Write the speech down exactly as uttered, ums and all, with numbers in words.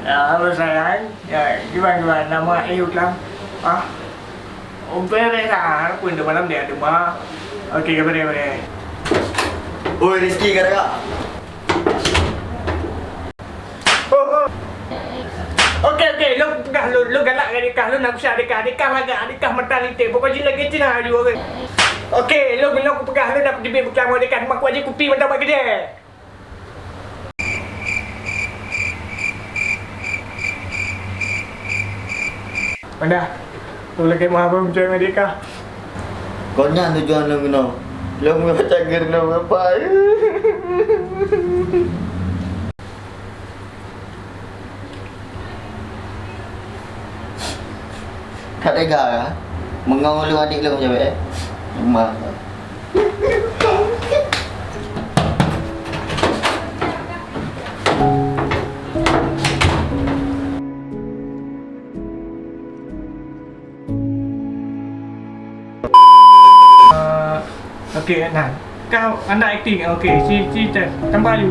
Ya, halo sayang. Ya, gimana, gimana? Nama Ayu Klam? Ah? Oh, beres lah. Pun tu malam dia ada mah. Okey, boleh, boleh. Oi, Rizky, kata kak. Oh, oh. Okey, okey. Lôn peugah lôn, lôn galak ngon adikah. Lôn nak usah adikah. Adikah lagak, adikah mata linting. Pokok jih lagak cina aju, okey. Okey, lôn, lôn peugah lôn nak peuteubiet buklam ngon adikah. Mak kuat jih kupi mantong bak keudè. Meudah, ulôn lakèe meuhabéh meunyoe ngon adikah. Kon nyan tujuan lôn keunoe. Lôn meunyoe cager lôn leupah. Ka tega ka? Meungoh lôn adik lôn macam, eh? Mak. Ah, okey, nah. Kau anak akting. Okey, si, si, tambah laju.